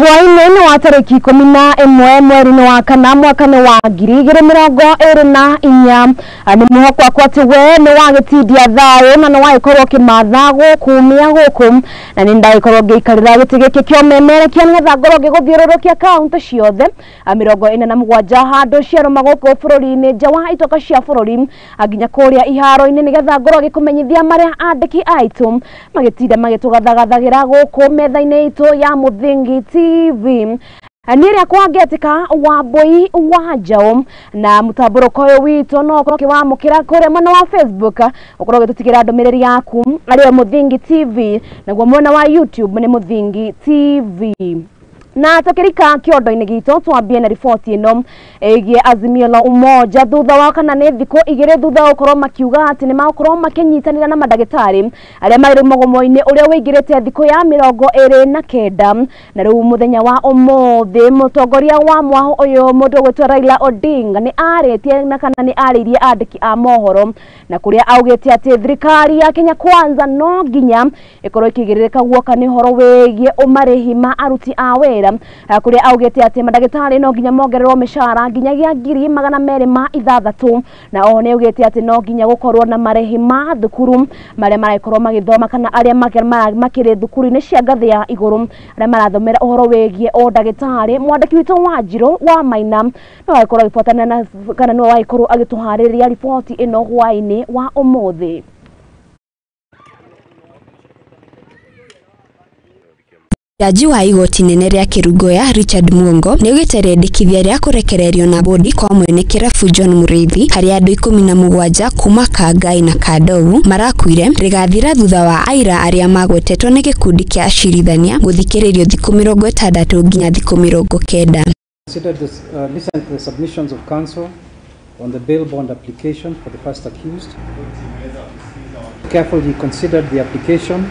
Hwaĩ-inĩ wa tarĩki 11 mweri-inĩ wa kana mwaka-inĩ wa 2024 nĩ mwĩhoko wakwa atĩ we nĩ wagĩtindia thayũ na nĩ wagĩkorwo ũkĩmatha gũkumia gũkũ na nĩ ndagĩkorwo ngĩikarĩra gĩtĩ gĩkĩ kĩa ũmemerekia nĩgetha ngorwo ngĩgũthiũrũrũkia kaũntĩ ciothe 47 handũ ciarũma gũkũ bũrũri-inĩ nja wa itoka cia bũrũri nginya kũrĩa iharo-inĩ nĩgetha ngorwo ngĩkũmenyithia marĩa andĩki aitũ magĩtinda magĩtũgathagathagĩra gũkũ metha-inĩ itũ ya Mũthingi TV. Niĩ rĩakwa ngĩtĩka Wambui wa Njaũ na mũtambũrũko ũyũ witũ no ũkorwo ũkĩwamũkĩra kũrĩa mwena wa Facebook, ũkorwo ũgĩtũtigĩra ndũmĩrĩri yaku arĩyo Mũthingi TV, naguo mwena wa YouTube nĩ Mũthingi TV. Na tukirika kiondo-inĩ gitũ twambie na riboti ĩno ĩgiĩ Azimio la Umoja thutha wa kana nĩ thikũ igĩrĩ thutha wa gũkorwo makiuga atĩ nĩ magũkorwo makĩnyitanĩra na mandagĩtarĩ arĩa marĩ mũgomo-inĩ ũrĩa wĩingĩrĩte thikũ ya 29 na rĩu mũthenya wa ũmũthĩ mũtongoria wa mwaho ũyũ mũndũ ũgwĩtwo Raila Odinga nĩ arĩtie na kana nĩ arĩirie andĩki a mohoro na kũrĩa augĩte atĩ thirikari ya Kenya Kwanza no nginya ĩkorwo ĩkĩgirĩrĩka guoka nĩ ũhoro wĩgiĩ ũmarĩhi ma aruti a wĩra kuria augite ati mandagĩtarĩ no nginya mongererwo mĩcara nginyagia 206 na oho nĩ augite ati no nginya gũkorwo na marĩhi ma thukuru marĩa maragĩkorwo magĩthoma kana arĩa makĩrĩ thukuru-inĩ cia ngathĩ ya igũrũ arĩa marathomera ũhoro wĩgiĩ ũndagĩtarĩ. Mwandĩki witũ Wanjirũ wa Maina no agĩkorwo agĩbuatana na kana no agĩkorwo agĩtũharĩrĩria riboti ĩno hwaĩ-inĩ wa ũmũthĩ. Jaji wa igoti nene rĩa Kĩrũngoya Richard Muongo nĩaugĩte rĩendekithia rĩa kũrekererio na bodi kwa mwene kĩrabu John Mũrĩithi harĩa andũ 17 kuma Kangai na Kandou marakuire rĩgathira thutha wa aira arĩa magwetetwo nĩ gĩkundi kĩa acirithania gũthikĩrĩrio thikũ 60 nginya thikũ 90. Listen to the submissions of counsel on the bail bond application for the first accused. Carefully considered the application.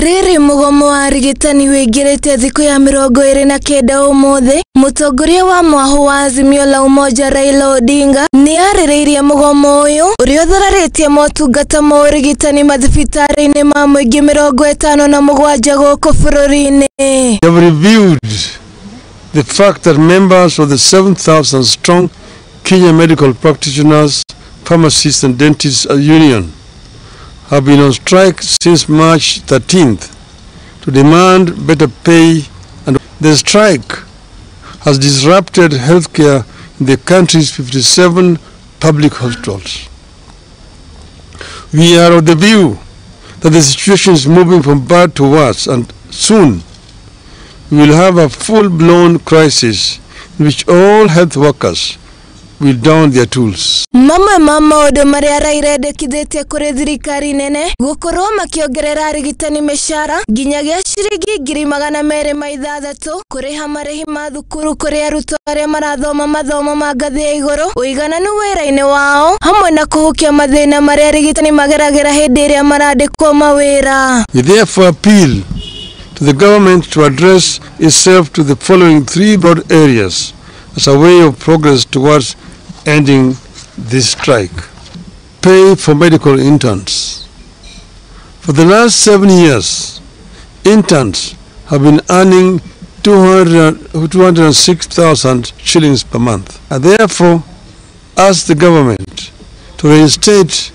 Rĩrĩ mũgomo wa arigitani wĩingĩrĩte thikũ ya 29 ũmũthĩ, mũtongoria wa mwaho wa Azimio la Umoja Raila Odinga nĩ arĩrĩirie mũgomo ũyũ ũrĩa ũthararĩtie motungata ma ũrigitani mathibitarĩ-inĩ ma mũingĩ 57 gũkũ bũrũri-inĩ. We have reviewed the fact that members of the 7,000 strong Kenya Medical Practitioners, Pharmacists and Dentists Union have been on strike since March 13th to demand better pay, and the strike has disrupted healthcare in the country's 57 public hospitals. We are of the view that the situation is moving from bad to worse, and soon we will have a full-blown crisis in which all health workers will down their tools. Mamwe ma maũndũ marĩa Raila endekithĩtie kũrĩ thirikari nene gũkorwo makĩongerera arigitani mĩcara nginyagia ciringi 206 kũrĩha marĩhi ma thukuru kũrĩ arutwo arĩa marathoma mathomo ma ngathĩ ya igũrũ ũigananu wĩra-inĩ wao hamwe na kũhukia mathĩna marĩa arigitani mageragĩra hĩndĩ ĩrĩa marandĩkwo mawĩra. We therefore appeal to the government to address itself to the following three broad areas as a way of progress towards ending this strike. Pay for medical interns. For the last 7 years, interns have been earning 206,000 shillings per month. I therefore ask the government to reinstate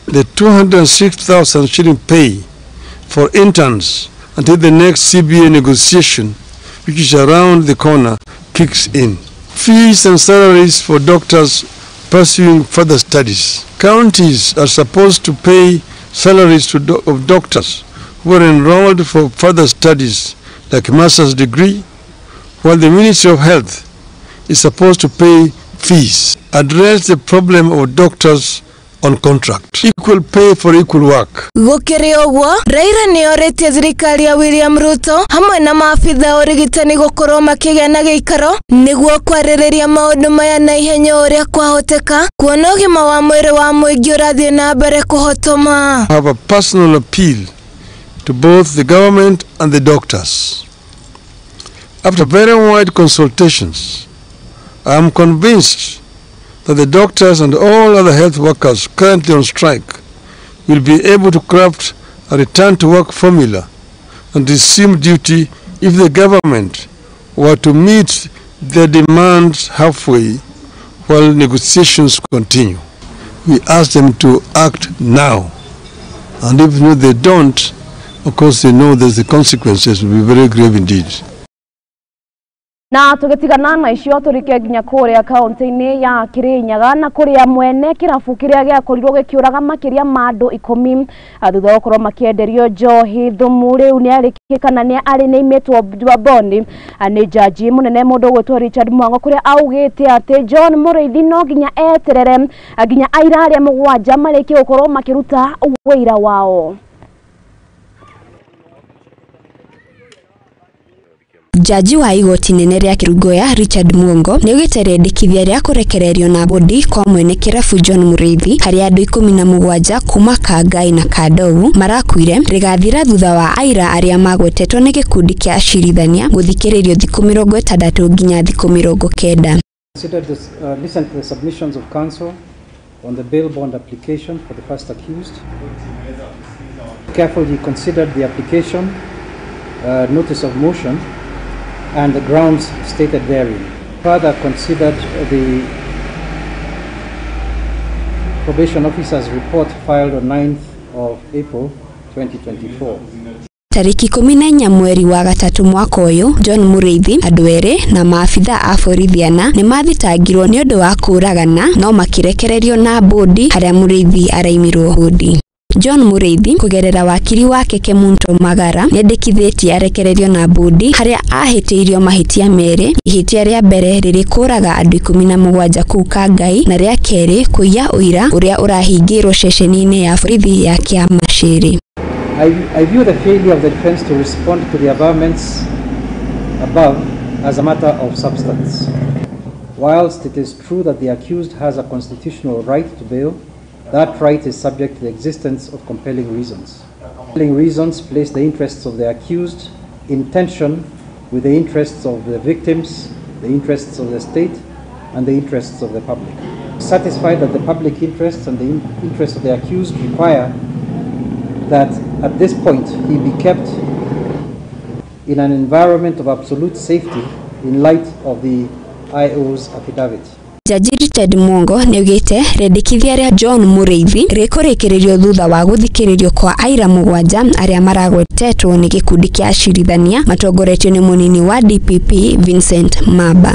the 206,000 shilling pay for interns until the next CBA negotiation, which is around the corner, kicks in. Fees and salaries for doctors pursuing further studies. Counties are supposed to pay salaries of doctors who are enrolled for further studies like master's degree, while the Ministry of Health is supposed to pay fees. Address the problem of doctors on contract. Equal pay for equal work. Gũkĩrĩ ũguo, Raila nĩ orĩtie thirikari ya William Ruto hamwe na maabitha ũrigitani gũkorwo makĩgĩa na gĩikaro nĩguo kwarĩrĩria maũndũ maya na ihenya ũrĩa kwahoteka kuona ũgima wa mwĩrĩ wa mũingĩ ũrathiĩ na mbere kũhotoma. I have a personal appeal to both the government and the doctors. After very wide consultations, I am convinced that the doctors and all other health workers currently on strike will be able to craft a return to work formula and resume duty if the government were to meet their demands halfway while negotiations continue. We ask them to act now, and if they don't, of course they know that the consequences will be very grave indeed. Na tugitigana na icio turike nginya kuria kaunti-ini ya Kirinyaga na kuria mwene kirabu kiria giakorirwo gikiuraga makiria ma andu 10 thutha wa gukorwo makienderio njohi thumu. Riu ni arĩkĩtie kana ni arĩ nĩimĩtwo bondi ni jaji munene mundu ugwitwo Richard Mwango, kuria augite ati John Mũrĩithi no nginya eterere nginya aira aria mũgwanja marĩkie gukorwo makiruta wĩira wao. Jaji wa igoti nene rĩa Kĩrũngoya Richard Mwongo nĩaugĩte rĩendekithia rĩa kũrekererio na bodi kwa mwene kĩrabu John Mũrĩithi harĩa andũ 17 kuma Kangai na Kandou marakuire rĩgathira thutha wa aira arĩa magwetetwo nĩ gĩkundi kĩa acirithania gũthikĩrĩrio thikũ 60 nginya thikũ 90. Listen to the submissions of counsel on the bail bond application for the first accused. Carefully considered the application, notice of motion, and the grounds stated therein. Further considered the probation officer's report filed on 9th of April 2024. Tariki 14 mweri wa gatatu mwaka ũyũ, John Mũrĩithi, andũ erĩ na maabitha a borithi ana nĩmathitangirwo nĩ ũndũ wa kũũragana no makĩrekererio na bodi harĩa Mũrĩithi araimirwo bodi. John Mũrĩithi kũgerera wakiri wake Kemunto Magara nĩendekithĩtie arekererio na bodi harĩa ahĩtĩirio mahĩtia merĩ, ihĩtia rĩa mbere rĩrĩ kũũraga andũ 17 kũu Kangai na rĩa kerĩ kũiya ũira ũrĩa ũrahingĩirwo ceceni-inĩ ya borithi ya Kĩamacĩrĩ. I view the failure of the defense to respond to the averments above as a matter of substance. Whilst it is true that the accused has a constitutional right to bail, that right is subject to the existence of compelling reasons. Compelling reasons place the interests of the accused in tension with the interests of the victims, the interests of the state, and the interests of the public. Satisfied that the public interests and the interests of the accused require that at this point he be kept in an environment of absolute safety in light of the IO's affidavit. Jaji Richard Mwongo nĩaugĩte rĩendekithia rĩa John Mũrĩithi rĩkũrĩkĩrĩrio thutha wa gũthikĩrĩrio kwa aira 7 arĩa maragwetetwo nĩ gĩkundi kĩa acirithania matongoretio nĩ mũnini wa DPP Vincent Maba.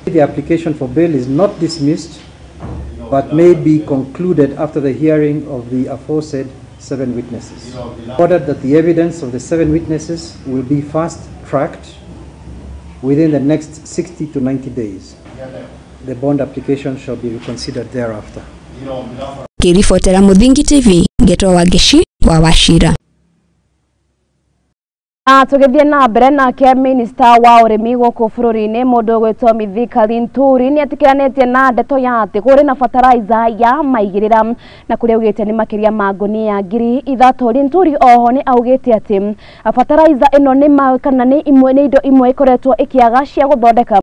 The application for bail is not dismissed but may be concluded after the hearing of the aforesaid 7 witnesses. Ordered that the evidence of the 7 witnesses will be fast-tracked within the next 60 to 90 days. The bond application shall be reconsidered thereafter. Kirifotera Muthingi TV, Ngetwa Wangeshi wa Wachira. Tũgĩthiĩ na mbere nake minista wa ũrĩmi gũkũ bũrũri-inĩ mũndũ ũgwĩtwo Mithika Linturi nĩetĩkĩranĩtie na ndeto ya atĩ kũrĩ na fertilizer ya maigĩrĩra na kũrĩa augĩte nĩ makĩria ma ngũnia 3,000. Linturi oho nĩ augĩte atĩ fertilizer ĩno nĩ kana nĩ imwe nĩ indo imwe ikoretwo ikĩaga cia gũthondeka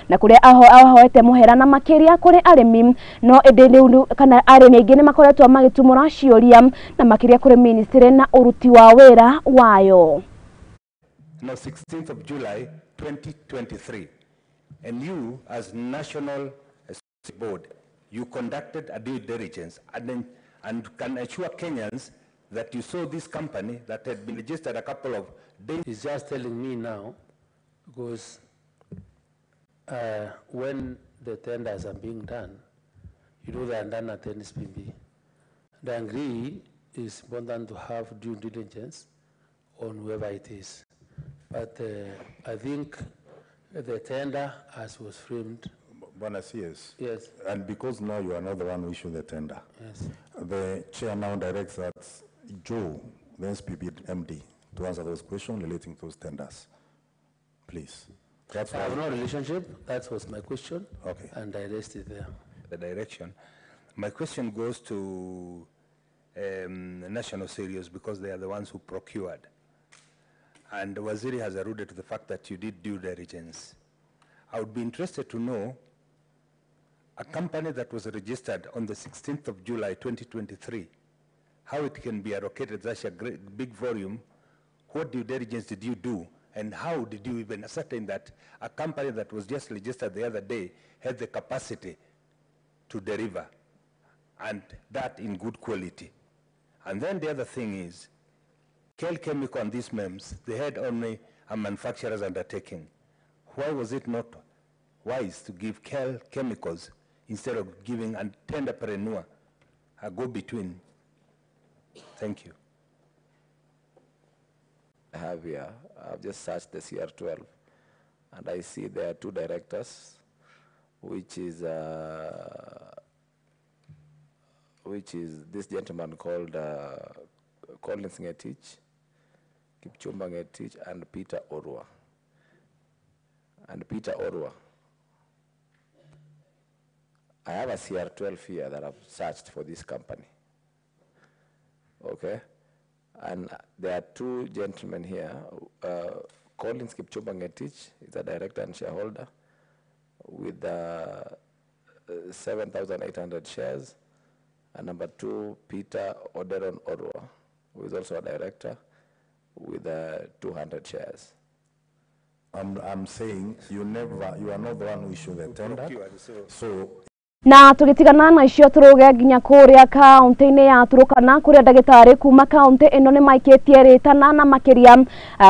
na kũrĩa ahoete mũhera na makĩria kũrĩ arĩmi no ĩndĩ rĩu kana arĩmi aingĩ nĩ makoretwo magĩtumũra ciũria na makĩria kũrĩ ministry na ũruti wa wĩra wayo. No, 16th of July, 2023, and you, as National Board, you conducted a due diligence and can assure Kenyans that you saw this company that had been registered a couple of days. He's just telling me now, because when the tenders are being done, you know they are done at NSPB. And I agree it's important to have due diligence on whoever it is. But I think the tender as was framed. Bwana CS. Yes. And because now you are not the one who issued the tender. Yes. The chair now directs that Joe, the SPB MD, to answer those questions relating to those tenders. Please. That's I have no relationship. That was my question. Okay. And I raised it there. The direction. My question goes to National Cereals because they are the ones who procured. And Waziri has alluded to the fact that you did due diligence. I would be interested to know a company that was registered on the 16th of July, 2023, how it can be allocated such a great big volume What due diligence did you do, and how did you even ascertain that a company that was just registered the other day had the capacity to deliver, and that in good quality? And then the other thing is, Kel Chemical and these MEMS, they had only a manufacturer's undertaking. Why was it not wise to give Kel Chemicals instead of giving a tenderpreneur a go-between? Thank you. I have here, I've just searched the CR12, and I see there are two directors, which is this gentleman called Collins Ngetich, Kipchumba Ngetich, and Peter Orwa. I have a CR12 here that I've searched for this company. Okay? And there are two gentlemen here. Collins Kipchumba Ngetich is a director and shareholder with 7,800 shares. And number two, Peter Oderon Orwa, who is also a director with 200 shares. I'm saying you are not the one who issued the tender. So na tugitigana na icio turuge nginya kuria kaunti-ini ya Turukana kuria ndagitari kuma kaunti ino ni maikitie ritana na makiria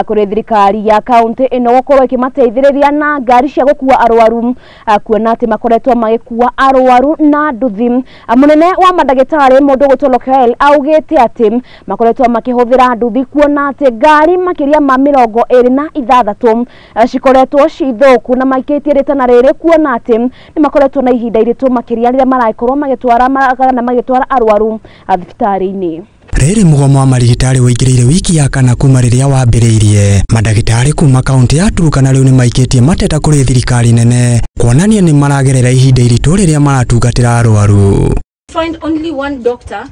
kuri thirikari ya kaunti ino gukorwo ikimateithiriria na ngari cia gukua arwaru kuona ati makoretwo magikua arwaru na nduthi. Munene wa mandagitari mundu gwitwo Lokel augite ati makoretwo makihuthira nduthi kuona ati ngari makiria ma 26 cikoretwo cithuku na maikitie ritana riri kuona ati ni makoretwo na ihinda iritu makiria rĩrĩa marakorwo magĩtwara kana magĩtwara arwaru thibitarĩ-inĩ. Rĩrĩ mũgomo wa marigitari wĩingĩrĩire wiki ya kana kuma rĩrĩa wambĩrĩirie. Mandagĩtarĩ kuma kaunti ya Turukana rĩu nĩmaikĩtie mateta kũrĩ thirikari nene kuonania nĩ maragerera ihinda iritũ rĩrĩa maratungatĩra arwaru. Find only one doctor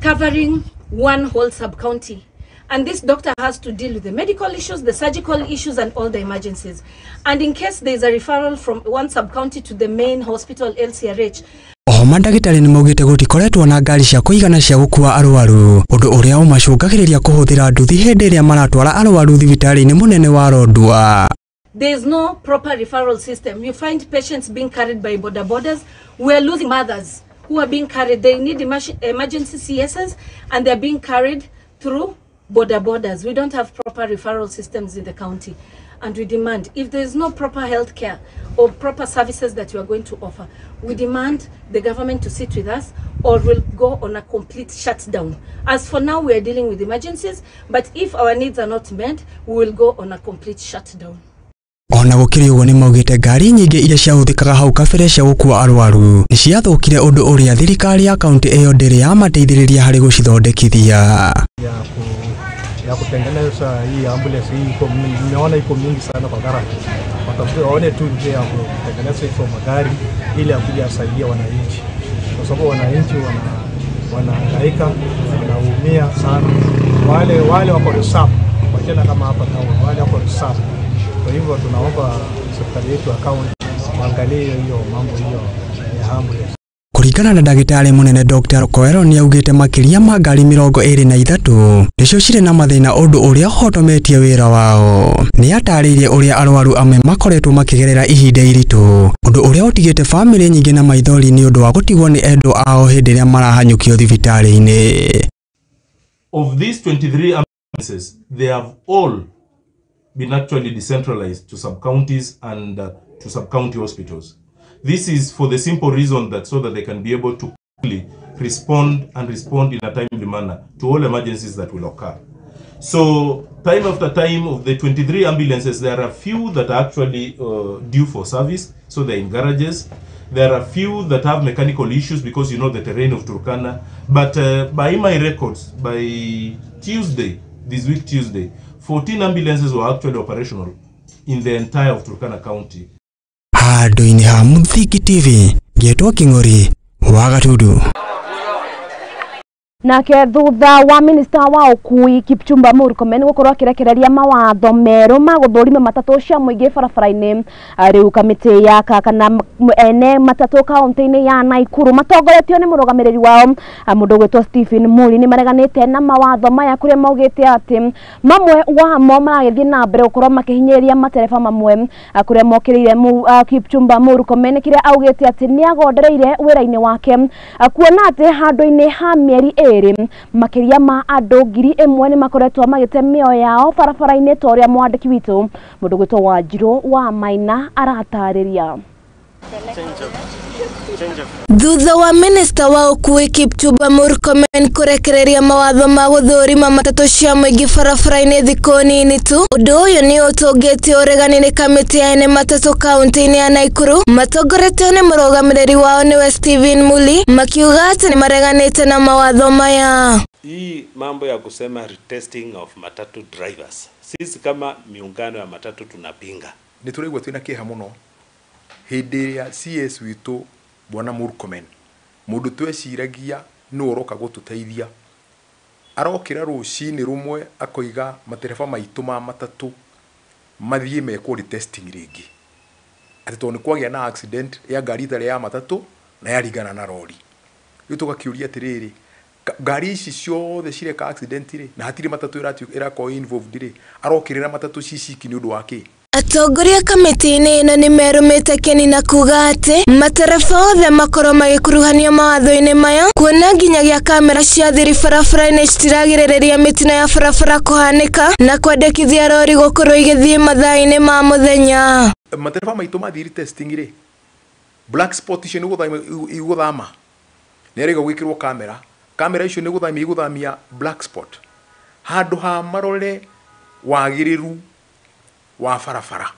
covering one whole sub-county. And this doctor has to deal with the medical issues, the surgical issues, and all the emergencies. And in case there is a referral from one sub-county to the main hospital, LCRH. Oho mandagĩtarĩ nĩmaugĩte gũtikoretwo na ngari cia kũigana cia gũkua arwaru, ũndũ ũrĩa ũmacũngagĩrĩria kũhũthĩra nduthi hĩndĩ ĩrĩa maratwara arwaru thibitarĩ-inĩ mũnene wa Lodwar. There is no proper referral system. You find patients being carried by border borders. We are losing mothers who are being carried. They need emergency CSs, and they are being carried through border borders. We don't have proper referral systems in the county, and we demand, if there is no proper health care or proper services that you are going to offer, we demand the government to sit with us or we'll go on a complete shutdown. As for now, we are dealing with emergencies, but if our needs are not met, we will go on a complete shutdown. Ona gũkĩrĩ ũguo nĩmaugĩte ngari nyingĩ iria ciahũthĩkaga hau kabere cia gũkua arwaru nĩciathũkire ũndũ ũrĩa thirikari ya kaunti ĩyo ndĩrĩ yamateithĩrĩria harĩ gũcithondekithia. Ya kutengeneza hii ambulance hii iko, nimeona iko mingi sana kwa garage. Watafute waone tu njia ya kutengeneza hizo magari ili akuja asaidia wananchi, kwa sababu wananchi wanahangaika, wanaumia sana. Wale wako reserve, wachana kama hapa town, wale wako reserve. Kwa hivyo tunaomba serikali yetu ya kaunti waangalie hiyo mambo hiyo ya ambulance. Kũringana na ndagĩtarĩ mũnene Dr. Koero nĩaugĩte makĩria ma ngari 23 nĩcio cirĩ na mathĩna ũndũ ũrĩa ũhotometie wĩra wao. Nĩatarĩirie ũrĩa arwaru amwe makoretwo makĩgerera ihinda iritũ ũndũ ũrĩa ũtigĩte bamĩrĩ nyingĩ na maithori nĩ ũndũ wa gũtigwo nĩ endwa ao hĩndĩ ĩrĩa marahanyũkio thibitarĩ-inĩ. Of these 23 ambulances, they have all been actually decentralized to sub-counties and to sub-county hospitals. This is for the simple reason that so that they can be able to quickly respond and respond in a timely manner to all emergencies that will occur. So time after time, of the 23 ambulances, there are a few that are actually due for service, so they're in garages. There are a few that have mechanical issues because you know the terrain of Turkana. But by my records, by Tuesday, this week Tuesday, 14 ambulances were actually operational in the entire of Turkana County. Handũ-inĩ ha Mũthingi TV, ngetwo Kĩng'ori wa Gatundu. Nake thutha wa minista wa ukui Kipchumba Murkomen gukorwo akirekereria mawatho meru ma guthurima matatu cia muingi barabara-ini riu kamiti ya kana ene matatu kaunti-ini ya Naikuru matongoretio ni murugamiriri wao mundu gwitwo Stephen Muli ni mareganite na mawatho maya kuria maugite ati mamwe wamo maragithie na mbere gukorwo makihinyiriria matereba mamwe kuria mokiriire Kipchumba Murkomen kiria augite ati ni agondereire wira-ini wake kuona ati handu-ini ha mieri iri makiria ma andu 1000 ni makoretwo magite mioyo yao barabara-ini ta uria mwandiki witu mundu gwitwo Wanjiru wa Maina aratariria. Thutha wa minista wa ukui Kipchumba Murkomen kurekereria mawatho ma guthurima matatu cia muingi barabara-ini thiku nini tu, undu uyu ni utungitie uregani ni kamiti ya ene matatu kaunti-ini ya Naikuru matongoretio ni murugamiriri wao niwe Stephen Muli makiuga ati ni mareganite na mawatho maya. Hii mambo ya kusema retesting of matatu drivers, sisi kama miungano ya matatu tunapinga. Ni turaigua twina kieha muno hindi ĩrĩa CS witũ Bwana Murkomen mundu tweciragia nũ ũroka gũtũteithia arokĩra rũcinĩ rũmwe akoiga matereba maitũ ma matatũ mathiĩ mekwo retesting rĩngĩ atĩ tondũ nĩ kwagĩa na accident ya ngari ĩtarĩ ya matatũ na yaringana na rori. Rĩu tũgakĩũria atĩrĩrĩ, ngari ici ciothe cireka accident rĩ na hatirĩ matatũ ĩrakorwo involved rĩ, arokĩrĩra matatũ ciciki nĩ ũndũ wa kĩ? Atongoria kamĩtĩ-inĩ ĩno nĩ merũmĩte kĩni na kuga atĩ matereba othe makorwo magĩkuruhanio mawatho-inĩ maya kuona nginyagia kamera cia thiri barabara-inĩ citiragirĩrĩria mĩtino ya barabara kũhanĩka na kwendekithia rori gũkorwo igĩthiĩ mathaa-inĩ ma mũthenya. Matereba maitũ mathiĩ retesting rĩ, black spot icio nĩ igũthama nĩ arĩga gwĩkĩrwo kamera, kamera icio nĩ gũthamia igũthamia black spot handũ ha marore wagĩrĩru wa barabara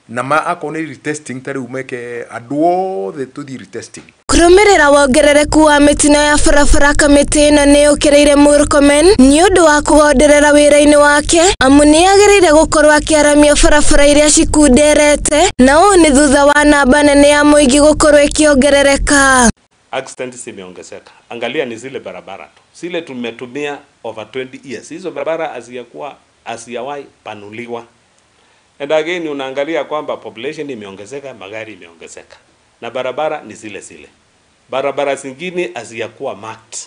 na ma akorwo nĩ retesting ta rĩu meke andũ othe tũthiĩ retesting. Kũrũmĩrĩra wongerereku wa mĩtino ya barabara kamĩtĩ ĩno nĩ yũkĩrĩire Murkomen nĩ ũndũ wa kũgonderera wĩra-inĩ wake amu nĩ agĩrĩire gũkorwo akĩaramia barabara iria cikunderete na ũũ nĩ thutha wa namba nene ya mũingĩ gũkorwo ĩkĩongerereka. Accidents zimeongezeka. Angalia ni zile barabara tu, zile tumetumia over 20 years, hizo barabara hazijawahi panuliwa. And again unaangalia kwamba population imeongezeka, magari imeongezeka na barabara ni zile zile. Barabara zingine hazijakuwa marked.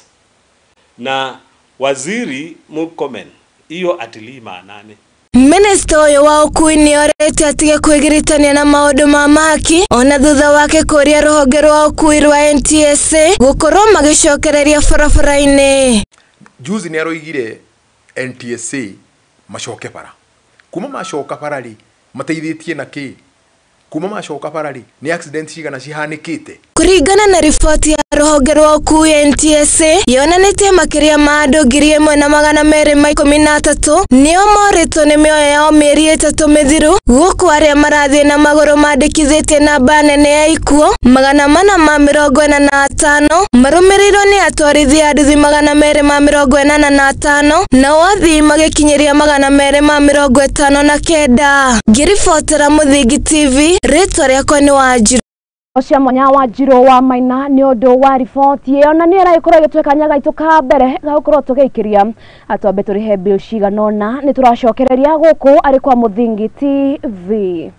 Na waziri Murkomen hiyo atilii maanani. Minista ũyũ wa ũkui nĩ orĩtie atige kwĩgiritania na maũndũ ma mahaki ona thutha wake kũria rũhonge rwa ũkui rwa NTSA gũkorwo magĩcokereria barabara-inĩ. Juzi nĩ aroigire NTSA macoke bara. Kuma macoka bara rĩ mateithĩtie na kĩ? Kuma macoka bara rĩ nĩ accident cigana cihanĩkĩte? Kũringana na riboti ya rũhonge rwa ũkui NTSA yonanĩtie makĩria ma andũ 1213 nĩo morĩtwo nĩ mĩoyo yao mĩeri 3 mĩthiru gũkũ arĩa marathiĩ na magũrũ mandĩkithĩtie namba nene ya ikuũ 445 marũmĩrĩirwo nĩ atwarithia a nduthi 285 nao athii magĩkinyĩria 259. Ngĩribotera Mũthingi TV, rĩtwa rĩakwa nĩ Wanjiru. Cia mwanya Wanjiru wa Maina nĩ ũndũ wa riboti ĩyo na nĩ ĩragĩkorwo ĩgĩtwĩka kanya gaitũ ka mbere ga gũkorwo tũgĩikĩria atwambe tũrĩhe mbiũ cigana ũna nĩ tũracokereria gũkũ arĩ kwa Mũthingi TV.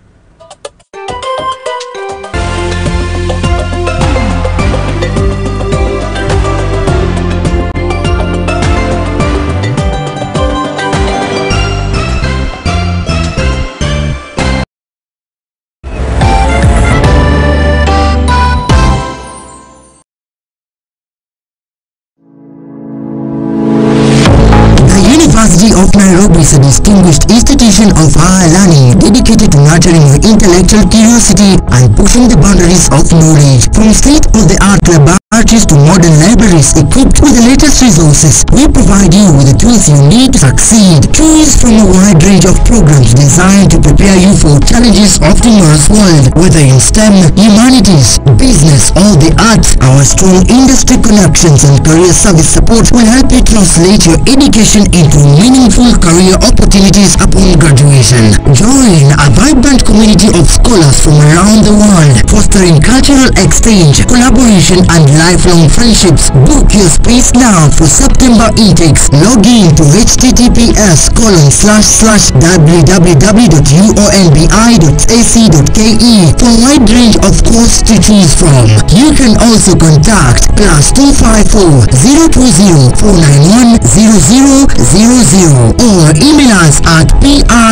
University of Nairobi is a distinguished institution of higher learning dedicated to nurturing your intellectual curiosity and pushing the boundaries of knowledge. From state-of-the-art laboratories to modern libraries equipped with the latest resources, we provide you with the tools you need to succeed. Choose from a wide range of programs designed to prepare you for challenges of tomorrow's world, whether in STEM, humanities, business, or the arts. Our strong industry connections and career service support will help you translate your education into meaningful career opportunities upon graduation. Join a vibrant community of scholars from around the world, fostering cultural exchange, collaboration, and lifelong friendships. Book your space now for September intakes. Log in to https://www.uonbi.ac.ke for a wide range of courses to choose from. You can also contact +254 020 491 0000 or email us at pr@ounbi.ac.ke.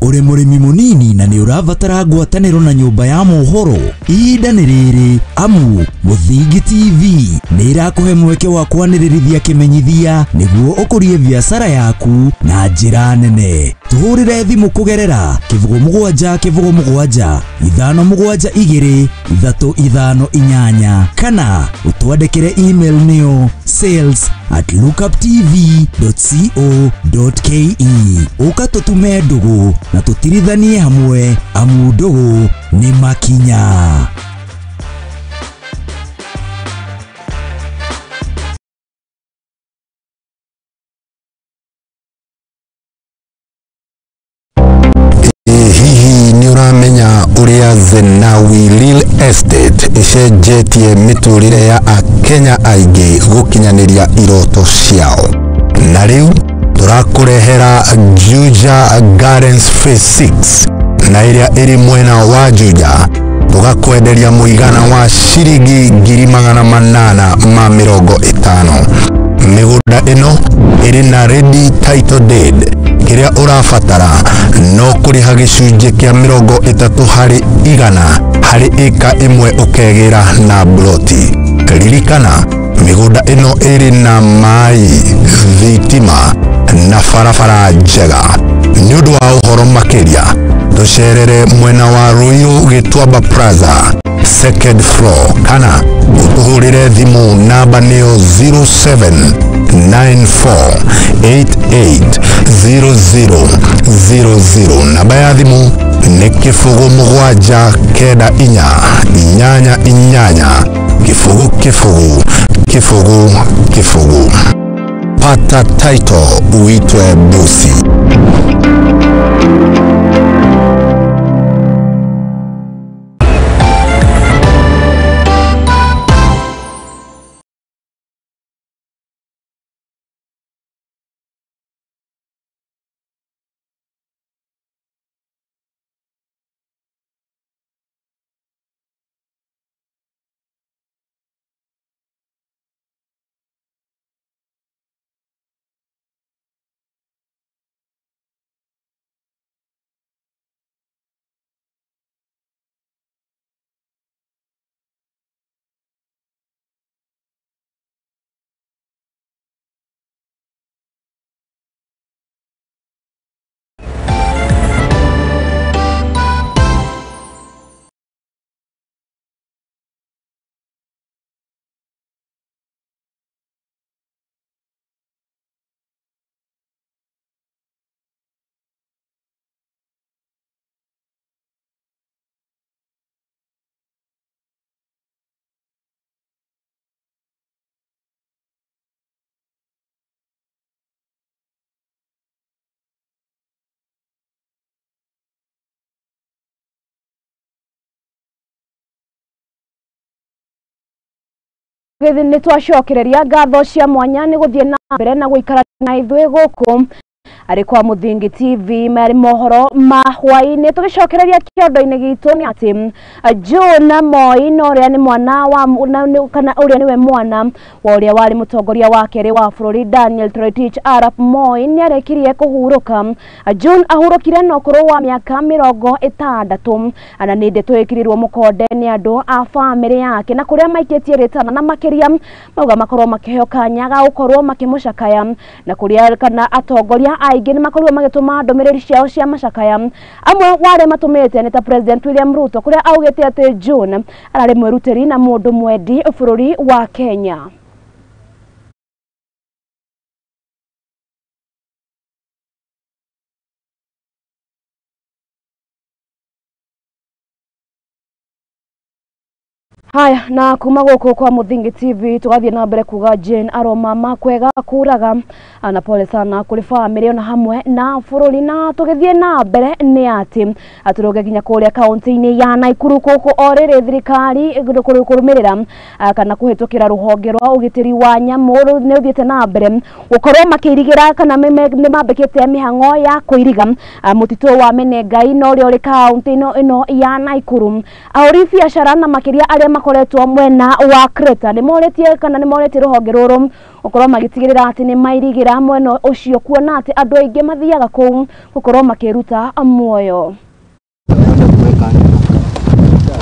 Uri murimi munini na ni urabatara ngwataniro na nyumba ya mohoro, ihinda ni riri amu Muthingi TV ni irakuhe mweke wa kwanĩrĩrithia kĩmenyithia nĩguo ũkũrie biacara yaku na njĩra nene. Tũhũrĩre thimũ kũgerera 07 07 572 358 kana ũtwandĩkĩre email nĩyo sales@lookuptv.co.ke. Ũka tũtume ndũgũ na tũtirithanie hamwe amu ndũgũ nĩ makinya. Hihi nĩ ũramenya ũrĩa Zenawi Real Estate ĩcenjetie mĩtũrĩre ya Akenya aingĩ gũkinyanĩria iroto ciao? Na rĩu tũrakũrehera Juja Gardens Phase 6 na ĩrĩa ĩrĩ mwena wa Juja, tũgakwenderia mũigana wa ciringi 850,000. Mĩgũnda ĩno ĩrĩ na ready title deed. Kĩrĩa ũrabatara no kũrĩha gĩcunjĩ kĩa 30% harĩ ĩka ĩmwe ũkegĩra na bloti. Ririkana, mĩgũnda ĩno ĩrĩ na maĩ, thitima na barabara njega. Nĩ ũndũ wa ũhoro makĩria, tũcerere mwena wa Ruiru Gĩtuamba Plaza second floor kana ũtũhũrĩre thimũ namba nĩyo 0794880000. Namba ya thimũ nĩ 07 9 8 8 0 0 0 0. Pata title uitwe bosi. Nĩ twacokereria ngatho cia mwanya nĩ gũthiĩ na mbere na gũikara na ithuĩ gũkũ arĩ kwa Muthingi TV marĩ mohoro ma hwaĩ-inĩ. Tũgĩcokereria kĩondo-inĩ gitũ nĩ atĩ John Moi na ũrĩa nĩ mwana wa kana ũrĩa nĩwe mwana wa ũrĩa warĩ mũtongoria wa kerĩ wa bũrũri Daniel Toroitich arap Moi nĩarekirie kũhurũka. John ahurũkire na ũkũrũ wa mĩaka 60 na nĩ ndeto ĩkĩrirwo mũkonde nĩ andũ a bamĩrĩ yake na kũrĩa maikĩtie rĩtana na makĩria mauga makorwo makĩheo kanya ga gũkorwo makĩmũcakaya na kũrĩa kana atongoria aingĩ nĩ makorirwo magĩtũma ndũmĩrĩri ciao cia macakaya. Amwe wa arĩa matũmĩte nĩ ta President William Ruto kũrĩa augĩte atĩ John ararĩ mwĩrutĩri na mũndũ mwendi bũrũri wa Kenya. Haya, na kuma gũkũ kwa Mũthingi TV tũgathiĩ na mbere kuga Jane aroma makwega kũraga na pole sana kũrĩ famĩlĩ ona hamwe na bũrũri. Na tũgĩthiĩ na mbere nĩ atĩ atũrũge nginya kũrĩa kaunti-inĩ ya Naikuru gũkũ o rĩrĩ thirikari kũrũmĩrĩra kana kũhĩtũkĩra rũhonge rwa ũgitĩri wa nyamũ nĩ ũthiĩte na mbere gũkorwo makĩirigĩra kana nĩ mambĩkĩte mĩhang'o ya kũiriga mũtitũ wa Menengai na ũrĩa ũrĩ kaunti ĩno ya Naikuru. Ahũri biacara na makĩria arĩa makoretwo mwena wa Kreta nĩ morĩtie kana nĩ morĩtie rũhonge rũrũ gũkorwo magĩtigĩrĩra atĩ nĩ mairigĩra mwena ũcio kuona atĩ andũ aingĩ mathiaga kũu gũkorwo makĩruta muoyo.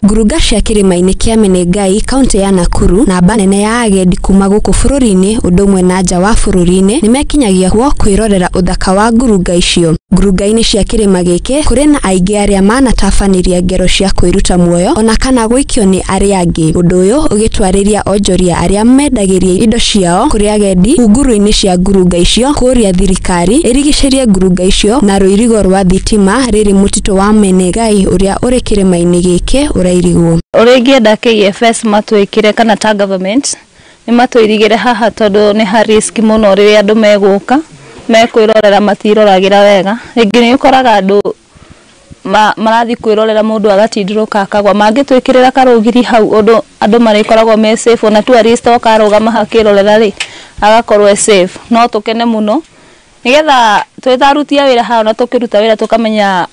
Ngurunga cia kĩrĩma-inĩ kĩa Menengai kaunti ya Nakuru namba nene ya agendi kuma gũkũ bũrũri-inĩ ũndũ ũmwe na nja wa bũrũri-inĩ nĩmekinyagia kuo kwĩrorera ũthaka wa ngurunga icio. Ngurunga-inĩ cia kĩrĩma gĩkĩ kũrĩ na aingĩ arĩa manatabanĩria ngero cia kwĩruta muoyo ona kana gũikio nĩ arĩa angĩ. Ũndũ ũyũ ũgĩtwarĩria onjoria arĩa mendagĩria indo ciao kũrĩ agendi hunguru-inĩ cia ngurunga icio kũũria thirikari ĩrigicĩrie ngurunga icio na rũirigo rwa thitima rĩrĩ mũtitũ wa Menengai ũrĩa ũrĩ kĩrĩma-inĩ gĩkĩ ũrairigwo. Ũrĩa ingĩenda KFS matwĩkĩre kana ta government nĩ matũirigĩre haha tondũ nĩ ha risk mũno rĩrĩa andũ megũka mekwĩrorera matiroragĩra wega. Rĩngĩ nĩ ũkoraga andũ marathiĩ kwĩrorera mũndũ agatindĩrũka akagwa. Mangĩtwĩkĩrĩra karũgiri hau ũndũ andũ marĩkoragwo me safe, ona tourist oka arũgama akĩrorera rĩ agakorwo e safe. No tũkene mũno nĩgetha twĩ ta aruti a wĩra haha ona tũkĩruta wĩra tũkamenya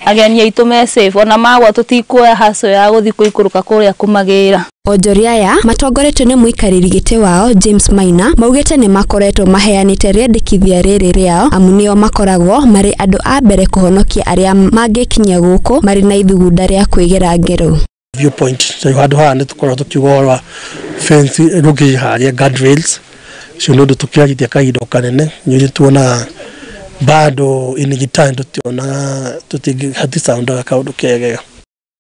ageni aitũ me safe, ona magwa tũtikuoya haco ya gũthiĩ kũikũrũka kũrĩa kũmagĩra. Onjoria aya matongoretio nĩ mũikarĩri gĩtĩ wao James Maina maugĩte nĩ makoretwo maheanĩte rĩendekithia rĩrĩ rĩao amu nĩo makoragwo marĩ andũ a mbere kũhonokia arĩa mangĩkinya gũkũ marĩ na ithugunda rĩa kwĩgera ngero. Viewpoint handũ haha nĩ tũkoragwo tũkiuga ũhoro wa fence rũngĩ harĩa guardrails cio nĩ ũndũ tũkĩarithia kahinda kanene nĩ tuonaga bado inigitani tutionaga tũtingĩhaticaundaga kaũndũ kegega.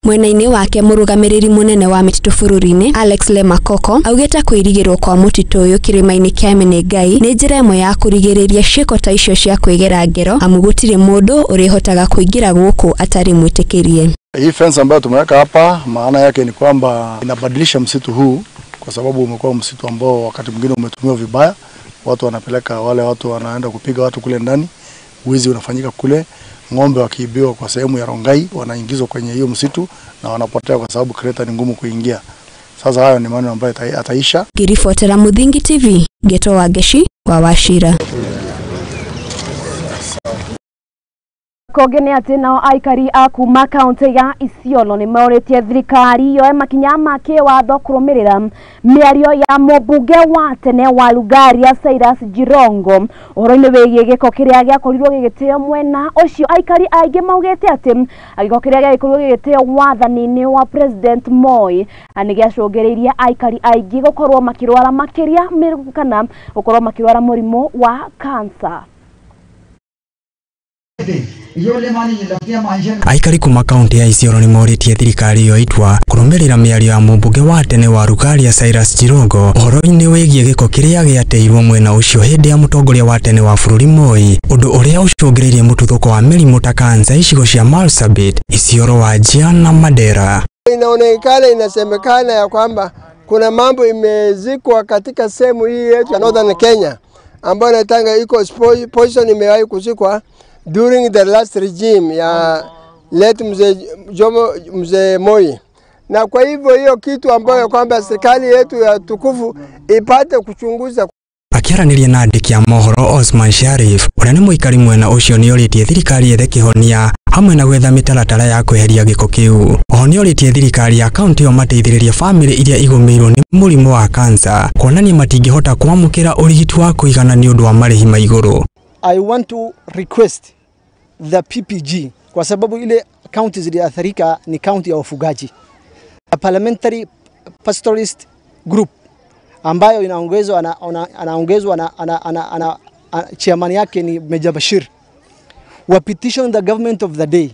Mwena-inĩ wake mũrũgamĩrĩri mũnene wa mĩtitũ bũrũri-inĩ Alex Lemakoko augĩte kwĩrigĩrwo kwa mũtitũ ũyũ kĩrĩma-inĩ kĩa Menengai nĩ njĩra ĩmwe ya kũrigĩrĩria ciĩko ta icio cia kwĩgera ngero amu gũtirĩ mũndũ ũrĩhotaga kũingĩra gũkũ atarĩ mwĩtĩkĩrie. Hii fence ambayo tumeweka hapa maana yake ni kwamba inabadilisha msitu huu kwa sababu umekuwa msitu ambao wakati mwingine umetumiwa vibaya, watu wanapeleka wale watu wanaenda kupiga watu kule ndani, wizi unafanyika kule, ng'ombe wakiibiwa kwa sehemu ya Rongai wanaingizwa kwenye hiyo msitu na wanapotea kwa sababu kreta ni ngumu kuingia. Sasa hayo ni maneno ambayo ataisha. Kirifotera Muthingi TV, Geto Wageshi wa Wachira. Kũngĩ nĩ atĩ nao aikari a kuma kaunti ya Isiolo nĩ morĩtie thirikari yoe makinya ma kĩwatho kũrũmĩrĩra mĩario ya mũmbunge wa tene wa Lugaria Cyrus Jirongo ũhoro-inĩ wĩgiĩ gĩko kĩrĩa gĩakorirwo gĩgĩteo mwena ũcio. Aikari aingĩ maugĩte atĩ gĩko kĩrĩa gĩakorirwo gĩgĩteo wathani-inĩ wa President Moi nĩ gĩacũngĩrĩirie aikari aingĩ gũkorwo makĩrwara makĩria kana gũkorwo makĩrwara mũrimũ wa cancer. Aikari kuma kaunti ya Isiolo nĩ morĩtie thirikari yo itua kũrũmĩrĩra mĩario ya mũmbunge wa tene wa Lugaria Cyrus Jirongo ũhoro-inĩ wĩgiĩ gĩko kĩrĩa gĩateirwo mwena ũcio hĩndĩ ya mũtongoria wa tene wa bũrũri Moi, ũndũ ũrĩa ũcũngĩrĩirie mũtuthũko wa mĩrimũ ta kansa icigo cia Marsabit, Isiolo, Wajir na Mandera. Inaonekana, inasemekana ya kwamba kuna mambo imezikwa katika sehemu hii yetu ya Northern Kenya ambayo inaitanga iko poison imewahi kuzikwa during the last regime ya late mzee Jomo, mzee Moi. Na kwa hivyo hiyo kitu ambayo kwamba serikali yetu ya tukufu ipate kuchunguza. Akĩaranĩria na andĩki a mohoro Osman Sharif ũrĩa nĩ mũikari mwena ũcio nĩorĩtie thirikari yethe kĩhonia hamwe na gwetha mĩtaratara ya kweheria gĩko kĩu. Oho nĩorĩtie thirikari ya kaunti ĩyo mateithĩrĩrie bamĩrĩ iria igũmĩirwo nĩ mũrimũ wa kansa kuonania matingĩhota kwamũkĩra ũrigiti wa kũigana nĩ ũndũ wa marĩhi ma igũrũ. I want to request the PPG kwa sababu ile county ziliathirika ni county ya wafugaji. A parliamentary pastoralist group ambayo inaongezwa anaongezwa na chairman yake ni Meja Bashir. Wa petition the government of the day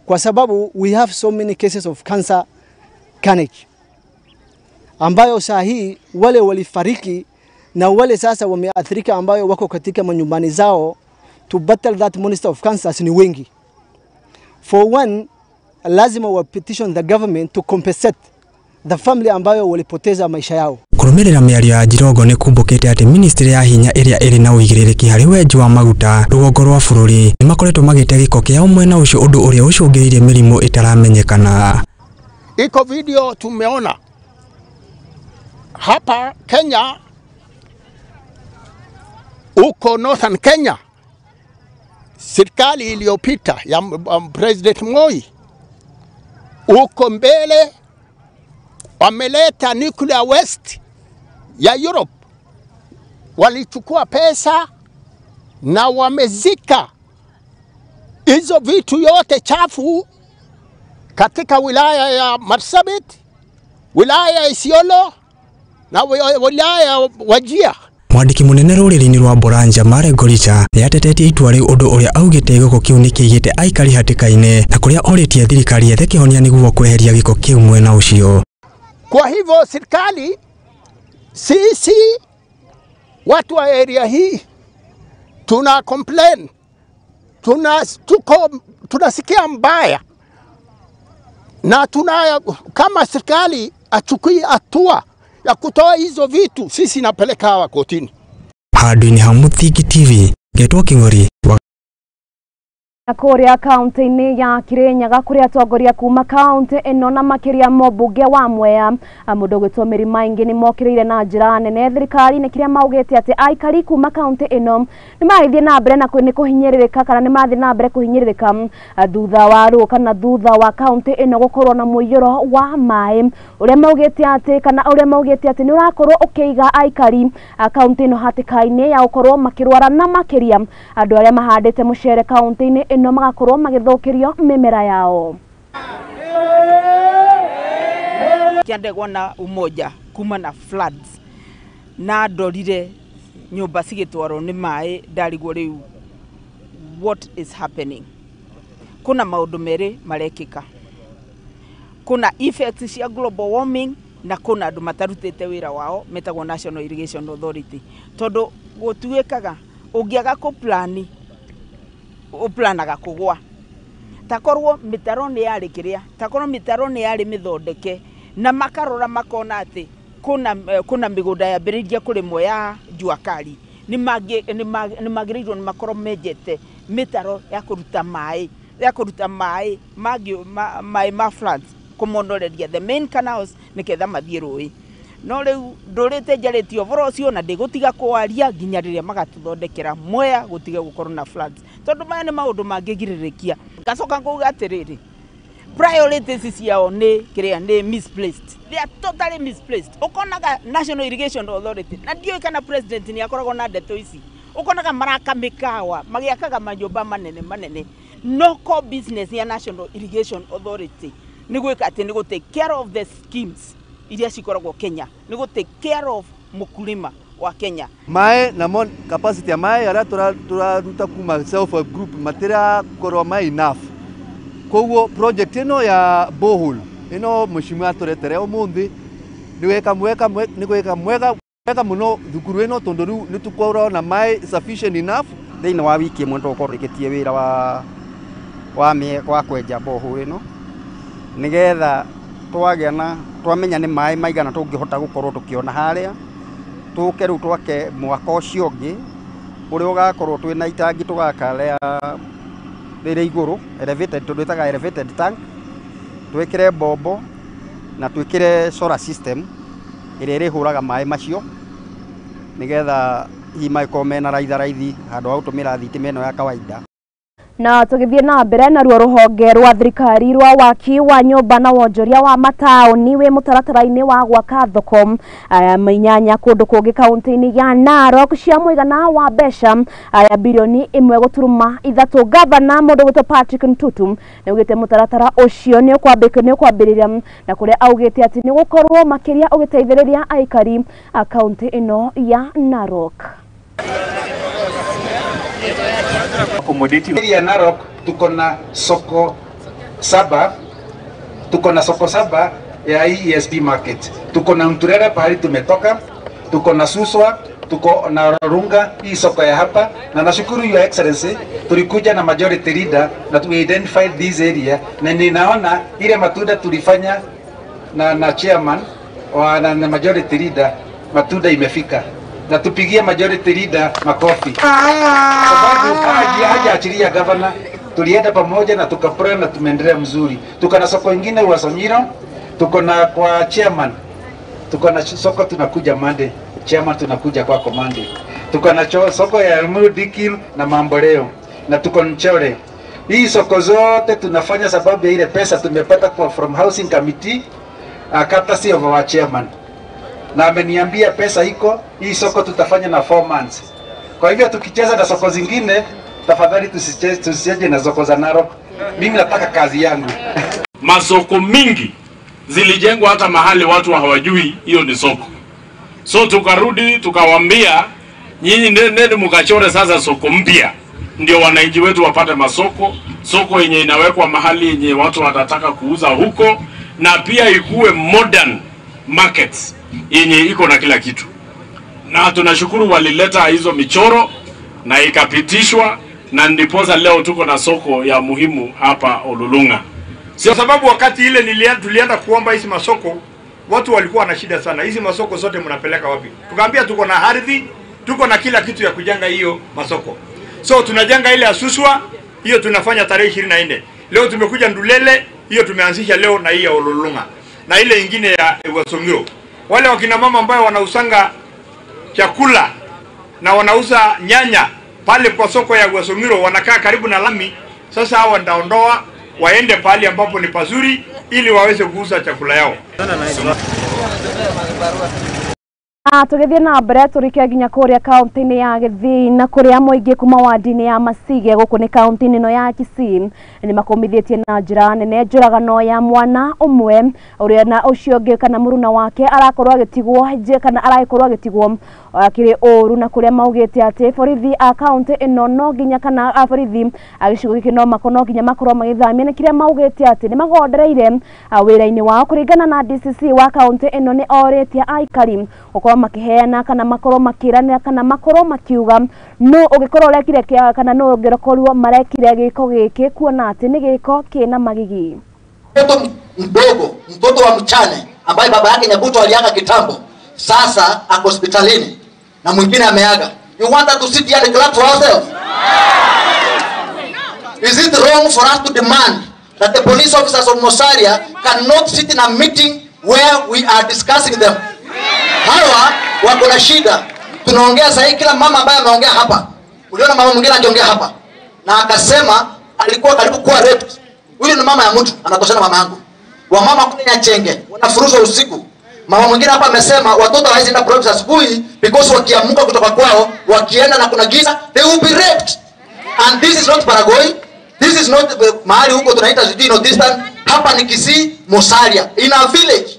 kwa sababu we have so many cases of cancer carnage ambayo saa hii wale walifariki na wale sasa wameathirika ambayo wako katika manyumbani zao to battle that monster of cancers ni wengi. For one, lazima wa petition the government to compensate the family ambayo walipoteza maisha yao. Kũrũmĩrĩra mĩario ya Jirongo nĩ kumbũkĩte atĩ ministry ya hinya ĩrĩa ĩrĩ na ũigĩrĩrĩki harĩ wenji wa maguta rũgongo rwa bũrũri nĩ makoretwo magĩte gĩko kĩao mwena ũcio, ũndũ ũrĩa ũcũngĩrĩirie mĩrimũ ĩtaramenyekana. Iko video tumeona hapa Kenya, uko Northern Kenya, serikali iliyopita ya President Moi, uko mbele wameleta nuclear waste ya Europe, walichukua pesa na wamezika hizo vitu yote chafu katika wilaya ya Marsabit, wilaya ya Isiolo na wilaya ya Wajir. Mwandĩki mũnene rũrĩrĩ-inĩ rwa Boranja Mare Ngoricha nĩatetetie itua rĩu, ũndũ ũrĩa augĩte gĩko kĩu nĩkĩigĩte aikari hatĩka-inĩ na kũrĩa orĩtie thirikari yethe kĩhonia nĩguo kweheria gĩko kĩu mwena ũcio. Kwa hivyo serikali, sisi watu wa area hii tuna complain, tunasikia mbaya, na tuna kama serikali achukui hatua ya kutoa hizo vitu, sisi napeleka hawa kotini. Handũ-inĩ ha Mũthingi TV, ngetwo King'ori. Na kũrĩa kaunti-inĩ ya Kirinyaga kũrĩa atongoria kuma kaunti ĩno na makĩria mũmbunge wa Mwea mũndũ ũgwĩtwo Mary Maingi nĩ mokĩrĩire na njĩra nene thirikari-inĩ kĩrĩa maugĩte atĩ aikari kuma kaunti ĩno nĩ marathiĩ na mbere na nĩ kũhinyĩrĩrĩka kana nĩ marathiĩ na mbere kũhinyĩrĩrĩka thutha wa rũ kana thutha wa kaunti ĩno gũkorwo na mũiyũro wa maĩ ũrĩa maugĩte atĩ kana ũrĩa maugĩte atĩ nĩ ũrakorwo ũkĩiga aikari kaunti ĩno hatĩka-inĩ ya gũkorwo makĩrwara na makĩria andũ arĩa mahandĩte mũcere kaunti-inĩ ĩno magakorwo magĩthũkĩrio mĩmera yao. Kĩandegwa na umoja kuma na floods na ndorire nyũmba cigĩtwarwo nĩ maĩ, ndarigwo rĩu what is happening. Kuna maũndũ merĩ marekĩka, kuna effects cia global warming na kuna andũ matarutĩte wĩra wao metagwo National Irrigation Authority, tondũ gũtuĩkaga ũngĩaga kũplani ũplanaga kũgwa. Takorwo mĩtaro nĩ yarĩ kĩrĩa, takorwo mĩtaro nĩ yarĩ mĩthondeke na makarora makona atĩ kuna mĩgũnda yambĩrĩirie kũrĩmwo ya jua kali, nĩ magĩrĩirwo nĩ makorwo menjete mĩtaro ya kũruta maĩ, ya kũruta maĩ maĩ ma floods kũmonoreria the main canals nĩgetha mathiĩ rũĩ. No rĩu ndũrĩte njarĩtie ũhoro ũcio na ndĩgũtiga kũwaria nginya rĩrĩa magatũthondekera Mwea gũtige gũkorwo na floods, tondũ maya nĩ maũndũ mangĩgirĩrĩkia. Ngacoka ngauga atĩrĩrĩ, priorities ciao nĩ kĩrĩa nĩ misplaced, they are totally misplaced. Ũkonaga National Irrigation Authority na ndiũĩ kana president nĩ akoragwo na ndeto ici, ũkonaga maraka mĩkawa magĩakaga manyũmba manene manene, no core business ya National Irrigation Authority nĩ gwĩka atĩ nĩ gũ take care of the schemes iria cikoragwo Kenya, nĩ gũ take care of mũkulima wa Kenya. Mae na mon capacity ya mae aria turaruta kuma self help group matirakorwo mae enough. Koguo project ino ya borehole ino mheshimiwa aturetere umuthi ni weka mweka ni gweka mwega wega muno thukuru ino tondu riu ni tukorwo na mae sufficient enough. Thiini wa wiki imwe tukorwo rikitie wira wa kwenja borehole ino nigetha twagia na twamenya ni maĩ maigana tũngĩhota gũkorwo tũkĩona harĩa, tũke rĩu twake mwaka ũcio ũngĩ ũrĩa ũgakorwo twĩna itangi tũgaka rĩa rĩrĩ igũrũ elevated, tondũ ĩtaga elevated tank, twĩkĩre mbombo na twĩkĩre solar system ĩrĩa ĩrĩhũraga maĩ macio nĩgetha hihi magĩkorwo mena raitharaithi handũ ha gũtũmĩra thitima ĩno ya kawaida. Na tũgĩthiĩ na mbere naruo rũhonge rwa thirikari rwa waki wa nyũmba na wonjoria wa mataũni wĩ mũtaratara-inĩ wa gwaka thoko inyanya kũndũ kũngĩ kaunti-inĩ ya Narok cia mũigana wa mbeca ya birioni 1.3. Gavana mũndũ ũgwĩtwo Patrick Ntutu nĩaugĩte mũtaratara ũcio nĩ ũkwambĩrĩria na kũrĩa augĩte atĩ nĩ ũgũkorwo makĩria ũgĩteithĩrĩria aikari a kaunti ĩno ya Narok. Accommodating area Narok tuko na soko saba, tuko na soko saba ya ESP market. Tuko na Mturera pahali tumetoka, tuko na Suswa, tuko na Rorunga, hii soko ya hapa. Na nashukuru Your Excellency, tulikuja na majority leader na tu identify this area, na ninaona ile matunda tulifanya na chairman wa, na majority leader, matunda imefika. Na tupigie majority leader makofi. Sababu hajaachilia governor, tulienda pamoja na tukapray na tumeendelea mzuri. Tuko na soko ingine wa Sonyiro, tuko na kwa chairman. Tuko na soko tunakuja Monday, chairman tunakuja kwako Monday. Tuko na soko ya Mudikil na Mamboleo na tuko Nchore. Hii soko zote tunafanya sababu ya ile pesa tumepata kwa from housing committee, courtesy of our chairman. Na ameniambia pesa iko, hii soko tutafanya na 4 months. Kwa hivyo tukicheza na soko zingine, tafadhali tusicheje na soko za Narok. Mimi nataka kazi yangu. Masoko mingi zilijengwa hata mahali watu hawajui hiyo ni soko. So tukarudi tukawaambia nyinyi nende mkachore sasa soko mpya, ndio wananchi wetu wapate masoko, soko yenye inawekwa mahali yenye watu watataka kuuza huko, na pia ikuwe modern markets yenye iko na kila kitu. Na tunashukuru walileta hizo michoro na ikapitishwa, na ndiposa leo tuko na soko ya muhimu hapa Olulunga. Sio sababu wakati ile tulienda kuomba hizi masoko, watu walikuwa na shida sana. Hizi masoko zote mnapeleka wapi? Tukaambia tuko na ardhi, tuko na kila kitu ya kujenga hiyo masoko. So tunajenga ile ya Suswa, hiyo tunafanya tarehe 24. Leo tumekuja Ndulele, hiyo tumeanzisha leo, na hii ya Olulunga. Na ile ingine ya Wasongiro. Wale wakina mama ambao wanausanga chakula na wanauza nyanya pale kwa soko ya Wasongiro, wanakaa karibu na lami. Sasa hawa ndaondoa waende pale ambapo ni pazuri ili waweze kuuza chakula yao. Tugithie na mbere turike nginya kuria kaunti-ini ya Githii na kuria muingi kuma wadi-ini ya Masige guku ni kaunti-ini ino ya Kisii ni makomithitie na njira nene njuragano ya mwana umwe uria na ucio ungi kana muruna wake arakorwo agitigwo nje kana arakorwo agitigwo akiri uru na kuria maugite ati borithi a kaunti ino no nginya kana a borithi a gicigo giki no makono nginya makorwo magithamia ni kiria maugite ati ni magondereire wira-ini wao kuringana na DCC wa kaunti ino ni oritie aikari gukorwo makiheana kana makorwo makirana kana makorwo makiuga no ugikorwo urekire kana no ungirokorwo marekire giko giki kuona ati ni giko kina magigi. Mtoto mdogo, mtoto wa mchane ambaye baba yake Nyabuto aliaga kitambo, sasa ako hospitalini na mwingine ameaga. You want us to sit here and clap for ourselves? Is it wrong for us to demand that the police officers of Musalia cannot sit in a meeting where we are discussing them? Hawa wako na shida. Tunaongea sasa hivi, kila mama ambaye ameongea hapa, uliona mama mwingine akiongea hapa na akasema alikuwa karibu kuwa raped. Huyu ni mama ya mtu, anatoshana mama yangu. Wamama kule Nyachenge wanafuruzwa usiku. Mama mwingine hapa amesema watoto hawawezi enda private asubuhi because wakiamka kutoka kwao wakienda na kuna giza, they will be raped. And this is not Baragoi. This is not mahali huko tunaita sijui no distant. Hapa ni Kisii, Musalia, in a village.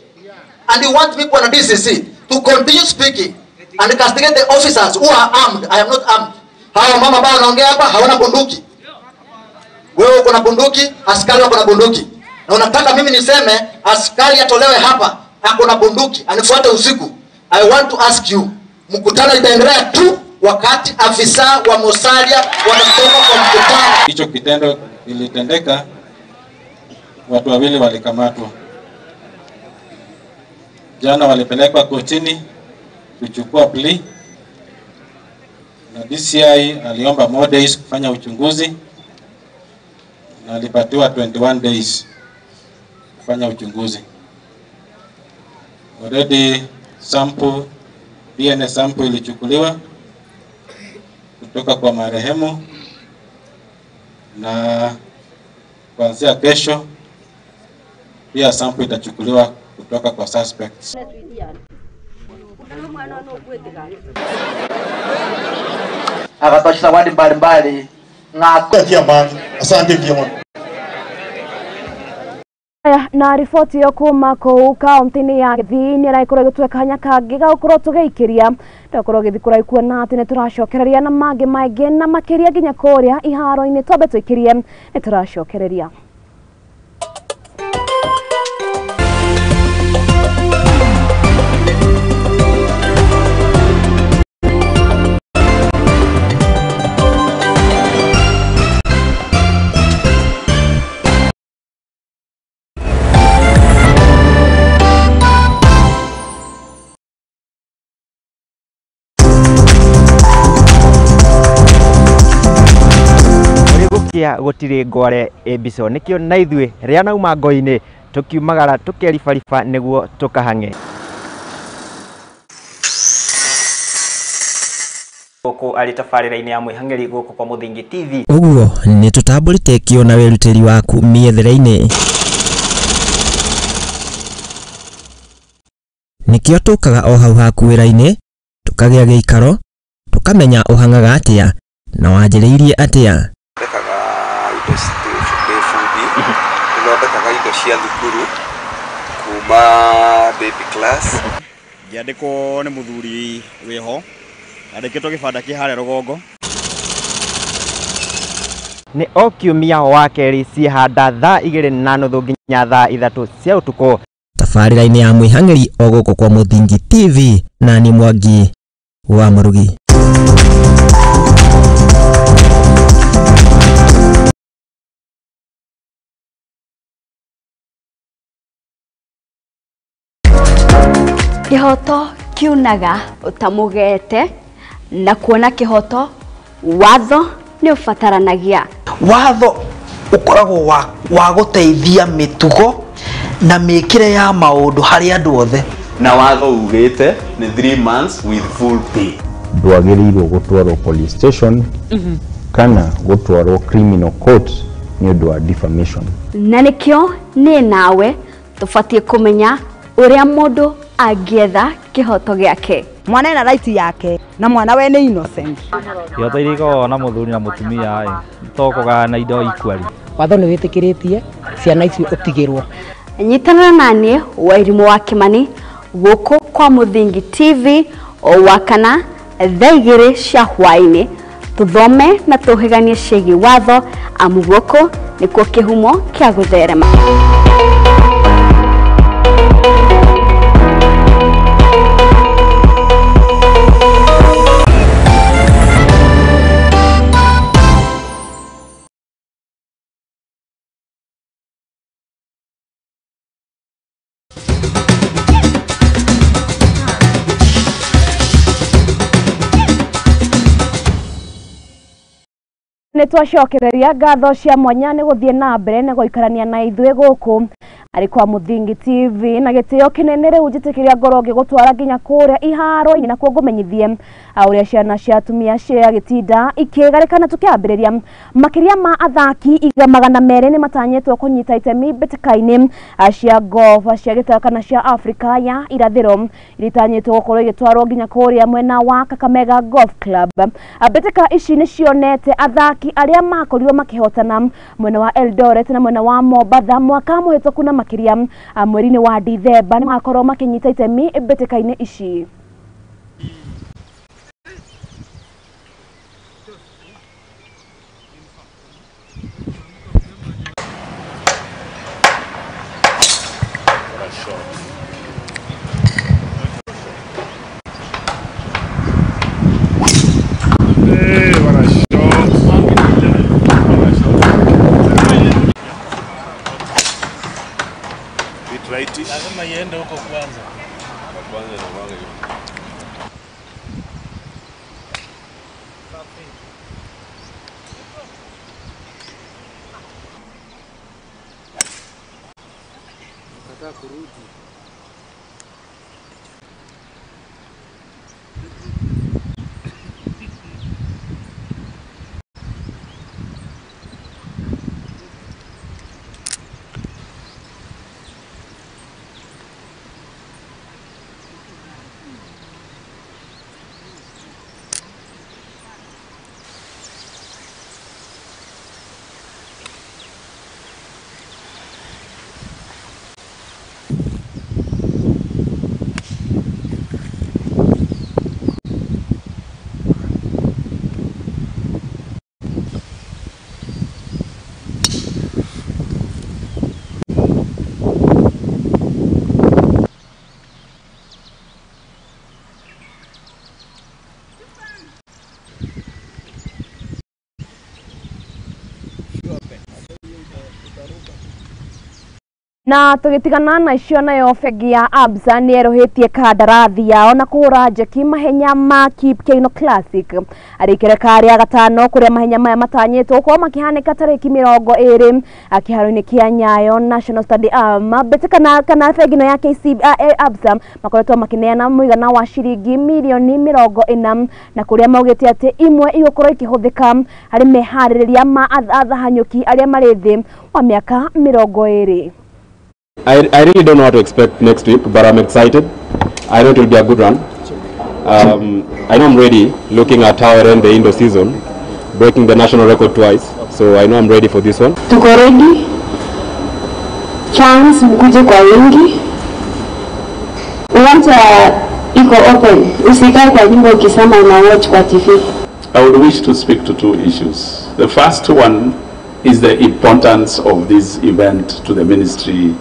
And you want people on DCC to continue speaking and castigate the officers who are armed. I am not armed. Hawa mama ambao wanaongea hapa hawana bunduki. Wewe uko na bunduki, askari wako na bunduki. Na unataka mimi niseme askari atolewe hapa, ako na bunduki, anifuate usiku. I want to ask you, mkutano itaendelea tu wakati afisa wa Musalia wanatoka kwa mkutano. Hicho kitendo kilitendeka, watu wawili walikamatwa. Jana walipelekwa kotini kuchukua plea, na DCI aliomba more days kufanya uchunguzi na alipatiwa 21 days kufanya uchunguzi. Already sample, DNA sample ilichukuliwa kutoka kwa marehemu, na kuanzia kesho pia sample itachukuliwa kutoka kwa suspects. Akatoa zawadi mbalimbali na asante viongozi. Na riboti yo kuma kuu kaunti-inĩ ya Githii nĩ ĩragĩkorwo ĩgĩtue kanya kangĩ ga gũkorwo tũgĩikĩria tũgakorwo gĩthiĩ kũraihu kuona atĩ nĩ tũracokereria na mangĩ maingĩ na makĩria nginya kũrĩa iharo-inĩ. Twambe tũikĩrie nĩ tũracokereria. Kia gũtirĩ ngware ĩmbico nĩkĩo na ithuĩ rĩa nauma ngo-inĩ tũkiumagara tũkeribariba nĩguo tũkahang'e. Gũkũ arĩ tabarĩra-inĩ ya mwĩhang'ĩri gũkũ kwa Mũthingi TV. Ũguo nĩ tũtambũrĩte kĩo na wĩrutĩri waku mĩethere-inĩ. Nĩkĩo tũkaga o hau haku wĩra-inĩ, tũkagĩa gĩikaro, tũkamenya ũhang'aga atĩa na wanjĩrĩirie atĩa. Thondekaga indo ndĩ bundi, nĩthondekaga indo cia thukuru kuma baby class. Ngĩandĩkwo nĩ mũthuri wĩho, andĩkĩtwo gĩbanda kĩ harĩa rũgongo. Nĩ o kiumia wa kerĩ ciĩhanda thaa 2:30 nginya thaa 3 cia ũtukũ. Tabarĩra-inĩ ya mwĩhang'ĩri o gũkũ kwa Mũthingi TV na niĩ Mwangi wa Mũrugi. Kĩhoto kiunaga ũtamũgete na kuona kĩhoto watho nĩ ũbataranagia. Watho ũkoragwo wa gũteithia mĩtugo na mĩkĩre ya maũndũ harĩ andũ othe. Na watho ugĩte nĩ 3 months with full pay. Ndwagĩrĩirwo gũtwarwo police station kana gũtwarwo criminal court nĩ ũndũ wa defamation. Na nĩkĩo niĩ nawe tũbatiĩ kũmenya ũrĩa mũndũ angĩetha kĩhoto gĩake. Mwana ena right yake na mwana we nĩ innocent. Kĩhoto iria ikoragwo na mũthuri na mũtumia ĩ to kũgayana indo equally. Watho nĩ wĩtĩkĩrĩtie ciana icio ũtigĩrwo. Nyitanĩra naniĩ Wairimũ wa Kĩmani gũkũ kwa Mũthingi TV o wakana thaa 2 cia hwaĩ-inĩ tũthome na tũhĩganie ciĩgiĩ watho amu gũkũ nĩkuo kĩhumo kĩa gũtherema. Nĩ twacokereria ngatho cia mwanya nĩ gũthiĩ na mbere na gũikarania na ithuĩ gũkũ arĩ kwa Mũthingi TV na gĩtĩo kĩnene rĩu njĩtĩkĩria ngorwo ngĩgũtwara nginya kũrĩa iharo-inĩ nakuo ngũmenyithie ũrĩa ciana cia atumia cia gĩtinda ikĩgarĩkana. Tũkĩambĩrĩria makĩria ma athaki 200 nĩ matanyĩtwo kũnyita itemi mbĩtĩka-inĩ cia golf cia gĩtarũ kana cia Afrika ya irathĩro iria itanyĩtwo gũkorwo igĩtwarwo nginya kũrĩa mwena wa Kakamega Golf Club. Mbĩtĩka ici nĩ cionete athaki arĩa makorirwo makĩhotana mwena wa Eldoret na mwena wa Mombatha mwaka mũhĩtũku na makĩria mweri-inĩ wa Dithemba nĩ makorwo makĩnyita itemi mbĩtĩka-inĩ ici. Lazima iende huko kwanza. Kwanza na mwanzo. Nataka kurudi. Na tugitigana na icio nayo bengi ya Absa nĩ erũhĩtie kandarathi yao na kũhũra njeki mahenya ma Kip Keino Classic arĩ ikereka rĩa gatano kũrĩa mahenya maya matanyĩtwo gũkorwo makĩhanĩka tarĩki 20 kĩharo-inĩ kĩa Nyayo National Stadium. Mbĩtĩka kana bengi ĩno ya KCB Absa makoretwo makĩneana mũigana wa ciringi mirioni 40 na kũrĩa maugĩte atĩ imwe igũkorwo ikĩhũthĩka harĩ meharĩrĩria ma athahanyũki arĩa marĩ thĩ wa mĩaka 20. I really don't know what to expect next week, but I'm excited. I know it will be a good run. I know I'm ready, looking at how I ran the indoor season, breaking the national record twice. So I know I'm ready for this one. Tuko ready. Fans mkuje kwa wingi. Uwanja iko open. Usikae kwa nyumba ukisema una watch kwa TV. I would wish to speak to two issues. The first one is the importance of this event to the ministry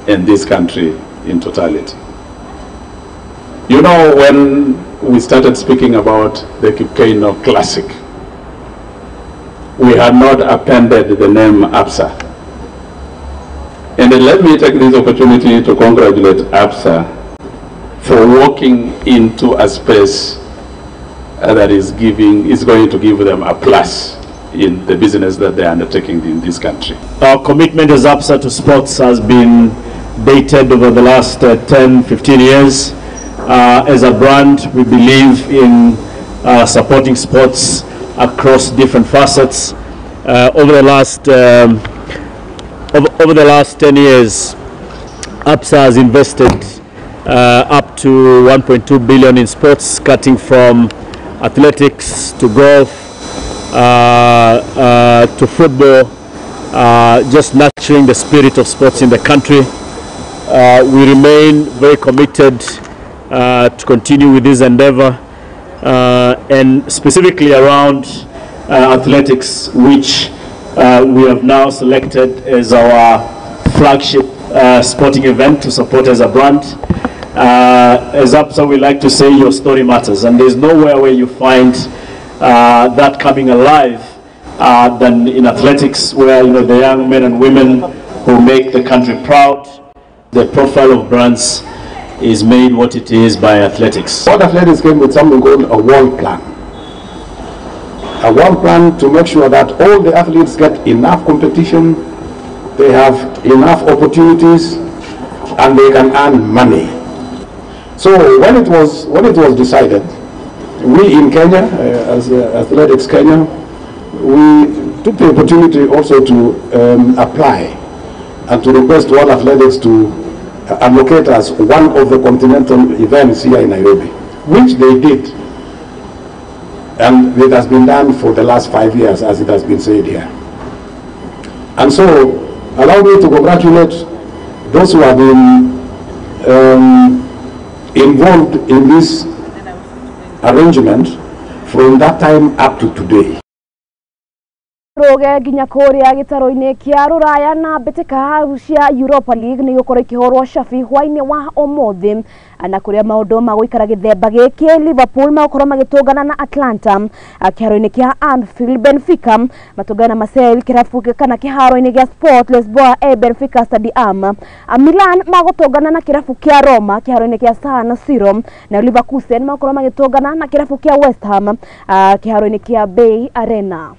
and this country in totality. You know, when we started speaking about the Kip Keino Classic, we had not appended the name ABSA. And let me take this opportunity to congratulate ABSA for walking into a space that is going to give them a plus in the business that they are undertaking in this country. Our commitment as ABSA to sports has been dated over the last 10, 15 years. As a brand, we believe in supporting sports across different facets. Over the last 10 years, ABSA has invested up to 1.2 billion in sports, cutting from athletics to golf, to football, just nurturing the spirit of sports in the country. We remain very committed to continue with this endeavor, and specifically around athletics, which we have now selected as our flagship sporting event to support as a brand. As ABSA, we like to say your story matters, and there's nowhere where you find that coming alive than in athletics, where the young men and women who make the country proud. The profile of brands is made what it is by athletics. World Athletics came with something called a world plan. A world plan to make sure that all the athletes get enough competition, they have enough opportunities, and they can earn money. So when it was decided, we in Kenya, as Athletics Kenya, we took the opportunity also to apply and to request World Athletics to allocate us one of the continental events here in Nairobi, which they did. And it has been done for the last 5 years, as it has been said here. And so, allow me to congratulate those who have been involved in this arrangement from that time up to today. Ruge nginya kuria gitaro-ini kia ruraya na mbitika cia Europa League ni gukorwo ikihurwo cabi hwaini wa umuthi na kuria maundu maguikara githemba giki Liverpool magukorwo magitungana na Atlanta kiharo-ini kia Anfield, Benfica matungana na Marseille kirabu kana kiharo-ini gia Sport Lisboa e Benfica Stadium, Milan magutungana na kirabu kia Roma kiharo-ini kia San Siro, na Leverkusen magukorwo magitungana na kirabu kia West Ham kiharo-ini kia Bay Arena.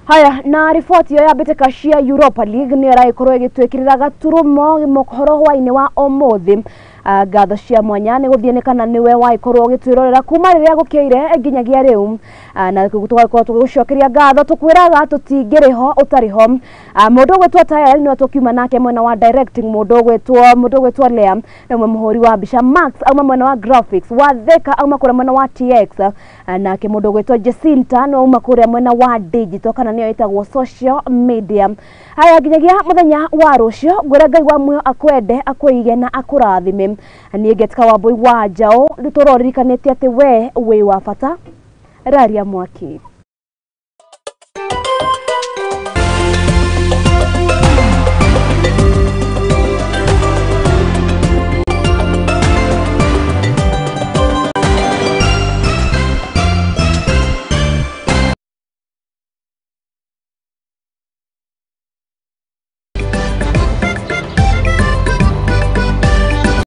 Haya, na riboti ya mbĩtĩka cia Europa League nĩ ĩragĩkorwo ĩgĩtwĩkĩrĩra gaturumo mohoro hwainĩ wa ũmũthĩ. Ngatho cia mwanya nĩ gũthiĩ nĩ kana nĩwe wagĩkorwo ũgĩtwĩrorera kuma rĩrĩa gũkĩire nginyagia rĩu, na tũgakorwo tũgĩgũcokeria ngatho tũkwĩraga tũtingĩrĩ ho ũtarĩ ho. Mũndũ ũgwĩtwo Tael nĩwe tũkiuma nake mwena wa directing, mũndũ ũgwĩtwo Lea nĩ ũmwe mũhũri wa mbica, Max auma mwena wa graphics, Watheka auma kũrĩa mwena wa TX, nake mũndũ ũgwĩtwo Jacinta nĩwe auma kũrĩa mwena wa digital kana nĩyo ĩtagwo social media. Haya, nginyagia mũthenya wa rũciũ ngwĩra Ngai wa muoyo akwende akwĩige na akũrathime. Niĩ ngetika Wambui wa Njaũ rĩu tũroririkanĩtie atĩ we wĩ wa bata raria mwaki.